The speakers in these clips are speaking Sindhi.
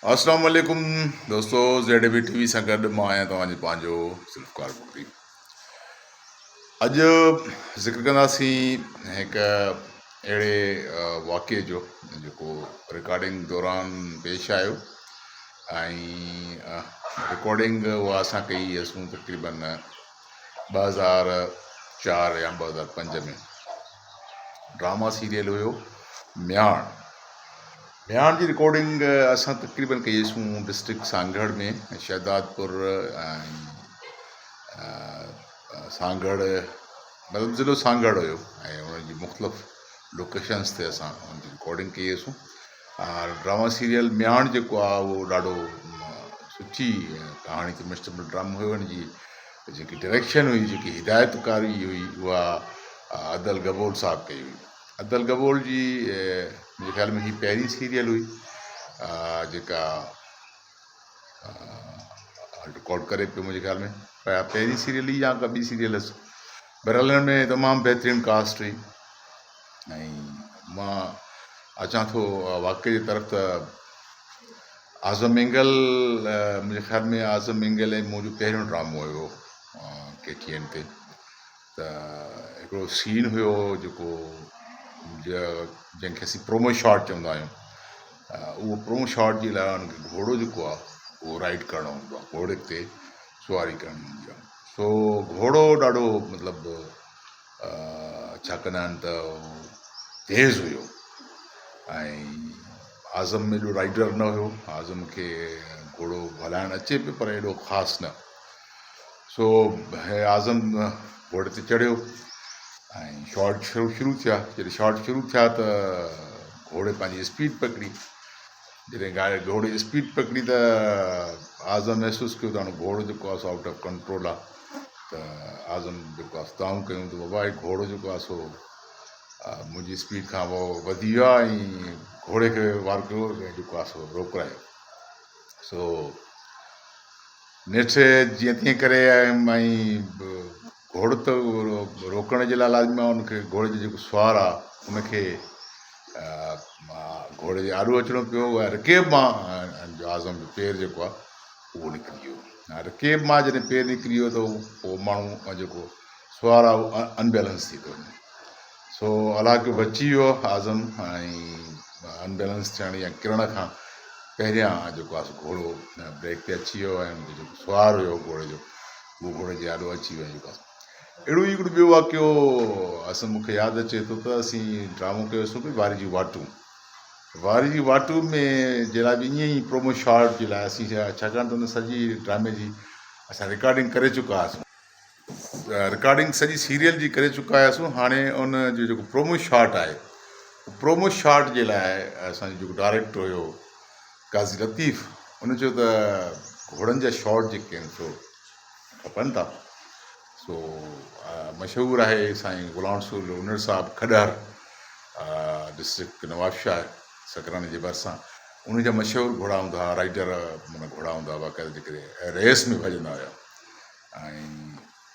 اسلام عليڪم دوستو زيڊ بي ٽي وي سان گڏ مان آهيان توهان جو پنهنجو ذوالفقار بگٽي اڄ ذڪر ڪنداسين هڪ اهڙي واقعي جو جيڪو رڪارڊنگ دوران پيش آيو ۽ رڪارڊنگ اها اسان ڪئي هئسون تقريبن 2004 يا 2005 ۾ ڊراما سيريل هيو مياڻ مياڻ جي رڪارڊنگ اسان تقريبن ڪئي سون ڊسٽرڪٽ سانگهڙ ۾ شهدادپور ۽ سانگهڙ مطلب ضلعو سانگهڙ هيو ۽ ان جي مختلف لوڪيشنس تي اسان ان جي رڪارڊنگ ڪئي سون ڊراما سيريل مياڻ جيڪو آهي اهو ڏاڍو سٺي ڪهاڻي تي مشتمل ڊرامو هيو ان جي جيڪي ڊائريڪشن هئي جيڪي هدايت ڪاري هئي اها عدل گبول صاحب ڪئي هئي ادل گبول جي منهنجي خيال ۾ هي پهرين سيريل هئي جيڪا رڪارڊ ڪري پيو منهنجي خيال ۾ پهرين سيريل هئي يا ڪا ٻي سيريل هيس بهرحال هن ۾ تمام بهترين ڪاسٽ هئي ۽ مان اچان ٿو واقعي جي طرف ته اعظم مينگل منهنجي خيال ۾ اعظم مينگل ۽ منهنجو پهريون ڊرامو هيو ڪي ٽي اين تي ته هڪڙو سين هيو جيڪو جنهن کي اسين پرومو شاٽ چوندا آهيون اهو پرومو شاٽ جي لاء ان کي گهوڙو جيڪو آهي اهو رائيڊ ڪرڻو هوندو آهي گهوڙي تي سواري ڪرڻي هوندي آهي سو گهوڙو ڏاڍو مطلب ڇا ڪندا آهن ته تيز هيو ۽ اعظم ايڏو رائيڊر نه هيو اعظم کي گهوڙو هلائڻ اچي پيو پر ايڏو خاص نه سو هي اعظم گهوڙي تي چڙهيو ۽ شارٽ شروع شروع ٿيا جڏهن شارٽ شروع ٿيا ته گهوڙي پنهنجي اسپيڊ پڪڙي جڏهن گاڙي گهوڙي اسپيڊ پڪڙي ته اعظم محسوس ڪيو ته هاڻي گهوڙو جيڪو آهي سو آئوٽ آف ڪنٽرول آهي ته اعظم جيڪو آهي دانهون ڪيون ته بابا هي گهوڙو جيڪو آهي سو منهنجي اسپيڊ کان وڌي ويو آهي ۽ گهوڙي کي وار ڪيو جيڪو آهي سو روڪرايو سو نيٺ جيئن تيئن ڪري ۽ گهوڙو ته روڪڻ جي لاء لازمي آهي ان کي گهوڙي جو جيڪو سوار آهي ان کي گهوڙي جي آڏو اچڻو پيو ۽ رڪيب مان اعظم جو پير جيڪو آهي اهو نڪري ويو رڪيب مان جڏهن پير نڪري ويو ته پوء ماڻهو جيڪو سوار آهي اهو ان بيلنس ٿي ٿو وڃي سو الله ڪيو بچي ويو اعظم ۽ ان بيلنس ٿيڻ يا ڪرڻ کان پهريان جيڪو آهي سو گهوڙو بريڪ تي اچي ويو ۽ ان جو جيڪو سوار هيو گهوڙي جو اهو گهوڙي جي آڏو اچي ويو جيڪو آهي اهڙو ئي هڪڙو ٻيو واقعو اصل مون کي ياد اچي ٿو ته اسين ڊرامو ڪيوسون پئي واري جي واٽون واري جي واٽون ۾ جي لاء به ائين ئي پرومو شارٽ جي لاء اسين ڇاڪاڻ ته ان سڄي ڊرامي جي اسان رڪارڊنگ ڪري چڪا هئاسون رڪارڊنگ سڄي سيريل جي ڪري چڪا هياسون هاڻي ان جو جيڪو پرومو شاٽ آهي پرومو شاٽ جي لاء اسانجو جيڪو ڊائريڪٽر هيو قاضي لطيف ان چيو ته گهوڙن جا شاٽ جيڪي آهن سو کپن ٿا سو مشهور آهي سائين غلام رسول انڙ صاحب کڏهر ڊسٽرڪٽ نوابشاهه سڪراني جي ڀرسان ان جا مشهور گهوڙا هوندا هئا رائيڊر معنيٰ گهوڙا هوندا هئا باقاعده جيڪي ريس ۾ ڀڄندا هيا ۽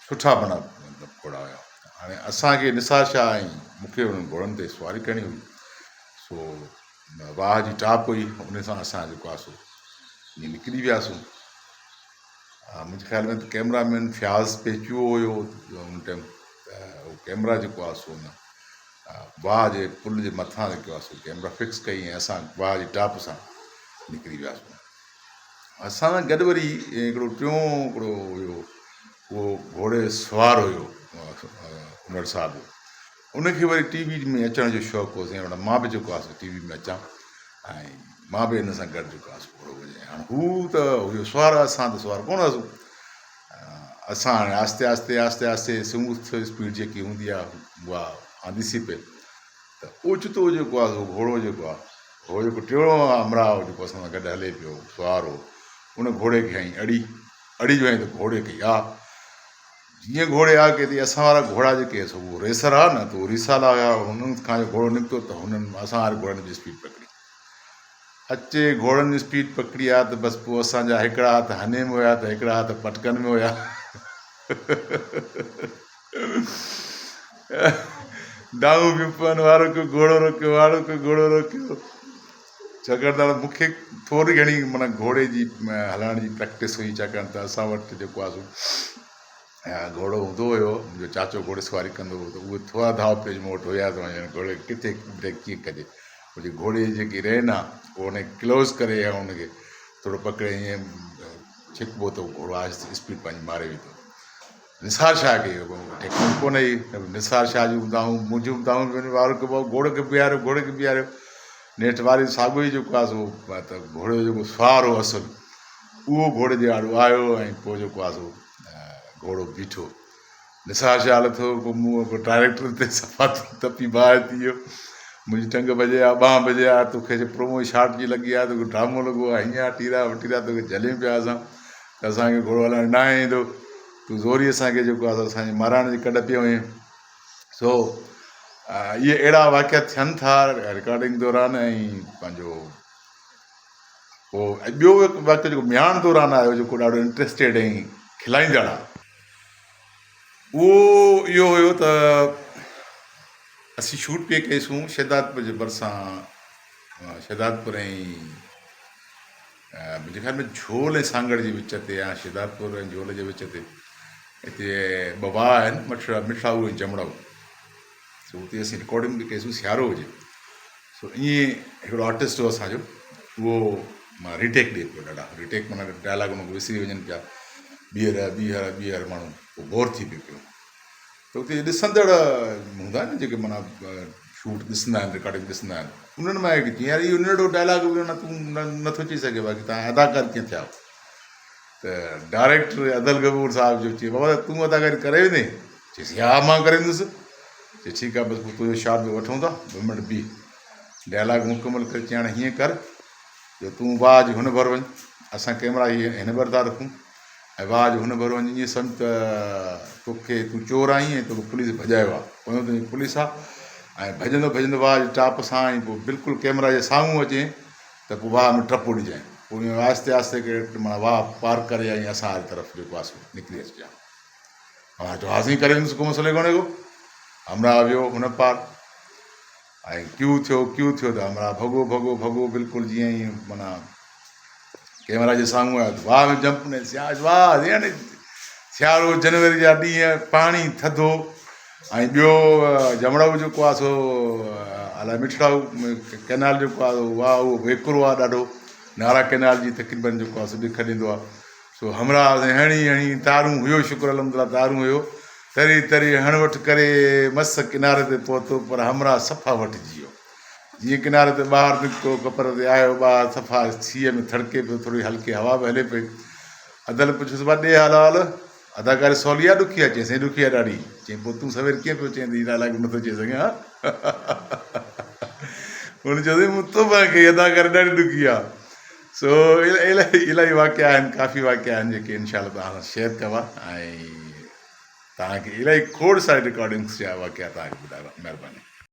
سٺا معنيٰ مطلب گهوڙا هيا. هاڻي اسان کي نثار شاهه ۽ مون کي انهن گهوڙن تي سواري ڪرڻي هئي سو واهه جي ٽاپ هئي ان سان اسان جيڪو آهي سو ائين نڪري وياسون منهنجي خيال ۾ ته ڪئميرا مين فياض پيچوهو هيو ان ٽائيم ته اهو ڪئميرا جيڪو آهي سو ان واهه جي پل جي مٿان جيڪو آهي سو ڪئميرا فڪس ڪئي ۽ اسان واهه جي ٽاپ سان نڪري وياسون اسان سان گڏ وري هڪڙو ٽيون هڪڙو هيو اهو گهوڙي سوار هيو انڙ صاحب ان کي وري ٽي وي ۾ اچڻ جو شوق هو سائين مان به جيڪو آهي سو ٽي وي ۾ اچان ۽ مان به هن سان گڏ جيڪو آهي سو گهوڙو وڄايان هاڻي هو ته هيو سوار اسان ته سوار ڪونه هئاسون اسان هاڻي آهستي آهستي آهستي آهستي سموٿ اسپيڊ جيڪي هوندي آهي اها آنديسي پئي ته اوچتو جيڪو آهي سو گهوڙو جيڪو آهي هو جيڪو ٽيون همراهه جيڪو اسان سان گڏ هلي پيو سوار هو ان گهوڙي کي هنئي اڙي اڙي جو هنئي ته گهوڙي ڪئي آ جيئن گهوڙي آ ڪئي ته اسان وارا گهوڙا جيڪي سو هو ريسر ها نه ته هو ريسالا هيا هنن کان جو گهوڙو نڪتو ته هنن اسان واري گهوڙن جي اسپيڊ پڪڙي اچي گهوڙن اسپيڊ پڪڙي آ ته بس پوء اسان جا هڪڙا هٿ هني ۾ هيا ته هڪڙا هٿ پٽڪن ۾ هيا دانهون پيون پون وارو ڪيو گهوڙو روڪيو وارو ڪيو گهوڙو روڪيو. ڇاڪاڻ ته مون کي ٿوري گهڻي معنيٰ گهوڙي جي هلائڻ جي پريڪٽس هئي ڇاڪاڻ ته اسان وٽ جيڪو آهي سو گهوڙو هوندو هيو منهنجو چاچو گهوڙي سواري ڪندو هو ته اهي ٿورا ڌاء پيچ مون وٽ هيا ته گهوڙي کي ڪٿي بريڪ ڪيئن ڪجي منهنجي گهوڙي جي جيڪي رين آهي اهو ان کي ڪلوز ڪري ۽ ان کي ٿورو پڪڙي ائين ڇڪبو ته گهوڙو آهستي اسپيڊ پنهنجي ماري ويندو. نثار شاهه کي اهو ٽيڪنڪ ڪونه هئي. نثار شاهه جون دانهون منهنجون به دانهون پيون وارو ڪبو گهوڙي کي بيهاريو گهوڙي کي بيهاريو نيٺ واري ساڳيو ئي جيڪو آهي سو ته گهوڙي جو جيڪو سوار هو اصل اهو گهوڙي جي آڏو آيو ۽ پوء جيڪو آهي سو گهوڙو بيٺو. نثار شاهه لٿو پوء مون ڊائريڪٽر تي صفا تپي باهه ٿي ويو منهنجي ٽنگ ڀڄي آ ٻانهن ڀڄي آ توکي پرومو شاٽ جي لڳي آ توکي ڊرامو لڳو آ هيئن آ ٽيرا وٽيرا توکي جهليون پيا اسان ته اسان کي گهوڙو هلائڻ ناهي ايندو تون زوري اسان کي جيڪو آ اسان جي مارائڻ جي ڪڍ پيو آهين سو اهي اهڙا واقعا ٿين ٿا رڪارڊنگ دوران ۽ پنهنجو پوء ٻيو واقعو جيڪو مياڻ دوران آيو جيڪو ڏاڍو انٽرسٽيڊ ۽ کلائيندڙ آ اهو اهو هيو ته اسين شوٽ پئي ڪئيسون شهدادپور جي ڀرسان شهدادپور ۽ منهنجي خيال ۾ جهول ۽ سانگهڙ جي وچ تي يا شهدادپور ۽ جهول جي وچ تي هتي ٻه واهه آهن مٺڙا مٺڙائو ۽ جمڙائو سو اتي اسين رڪارڊنگ به ڪئيسون سيارو هجي سو ائين هڪڙو آرٽسٽ هو اسانجو اهو مان ريٽيڪ ڏئي پيو ڏاڍا ريٽيڪ معنيٰ ڊائلاگ هن کي وسري وڃن پيا ٻيهر ٻيهر ٻيهر ماڻهو پوء بور ٿي پيو پيو ته اتي ڏسندڙ هوندا آهن نه جيڪي معنيٰ شوٽ ڏسندا آهن رڪارڊنگ ڏسندا آهن انهن مان هڪ چيائين يار اهو ننڍڙو ڊائلاگ به معنيٰ تون نٿو چئي سگهين باقي تان اداڪار ڪيئن ٿيا آهيو ته ڊائريڪٽر ادل غفور صاحب جو چئي بابا تون اداڪاري ڪري ويندين چيس ها مان ڪري ويندس چي ٺيڪ آهي بس پوء تنهنجو شاٽ به وٺون ٿا ٻه منٽ بيهه ڊائلاگ مڪمل ڪري چي هاڻي هيئن ڪر جو تون واهه جي هن ڀر وڃ اسان ڪيمرا هي هن ڀر ٿا رکون ۽ واهه جي هن ڀر وڃ ائين سمجھ ته توکي تون چور آهين ۽ توکي پوليس ڀڄايو آهي پويان تنهنجي پوليس آهي ۽ ڀڄندو ڀڄندو واهه جي ٽاپ سان ۽ پوء بلڪل ڪيمرا جي سامهون اچين ته پوء واهه ۾ ٽپو ڏجانء پوء ائين آهستي آهستي ڪري معنيٰ واهه پار ڪري ۽ اسان واري طرف جيڪو آهي سو نڪري اچجان. ها چيو ها سائين ڪري ويندس ڪو مسئلو ئي ڪونهي ڪو. همراهه ويو هن پار ۽ ڪيو ٿيو ڪيو ٿيو ته همراهه ڀڳو ڀڳو ڀڳو بلڪل جيئن ئي معنيٰ ڪيمرا جي سامهون آيو ته واهه ۾ جمپ ڏني واهه يعني سيارو جنوري جا ڏينهن پاڻي ٿڌو ۽ ٻيو جمڙائو جيڪو آهي سو الائي مٺڙائو ڪئنال جيڪو آهي واهه اهو ويڪرو آهي ڏاڍو نارا ڪئنال جي تقريبن جيڪو آهي سو ڏک ڏيندو آهي سو همراهه سائين هڻي هڻي تارون هيو شڪر الحمدلله تارون هيو تري تري هڻ وٺ ڪري مس ڪناري تي پهتو پر همراهه صفا وٺجي ويو جيئن ڪناري تي ٻاهر نڪتو ڪپر تي آيو ٻاهر صفا سيء ۾ ٿڙڪي پيو ٿوري هلڪي هوا به هلي پئي ادل پڇيس ڀا ڏي حال احوال اداڪاري سولي آ ڏکي آ چيائين سائين ڏکي آ ڏاڍي چيائين پوء تون سوير ڪيئن پيو چئين ته هي ڊائلاگ نٿو چئي سگهين ها هن چيو سائين مون توبه ڪئي اداڪاري ڏاڍي ڏکي آ سو الاهي الاهي واقعا آهن ڪافي واقعا آهن جيڪي انشاء الله توهان سان شيئر ڪبا ۽ توهان کي الاهي کوڙ ساري رڪارڊنگس جا واقعا توهان کي ٻڌائبا مهرباني.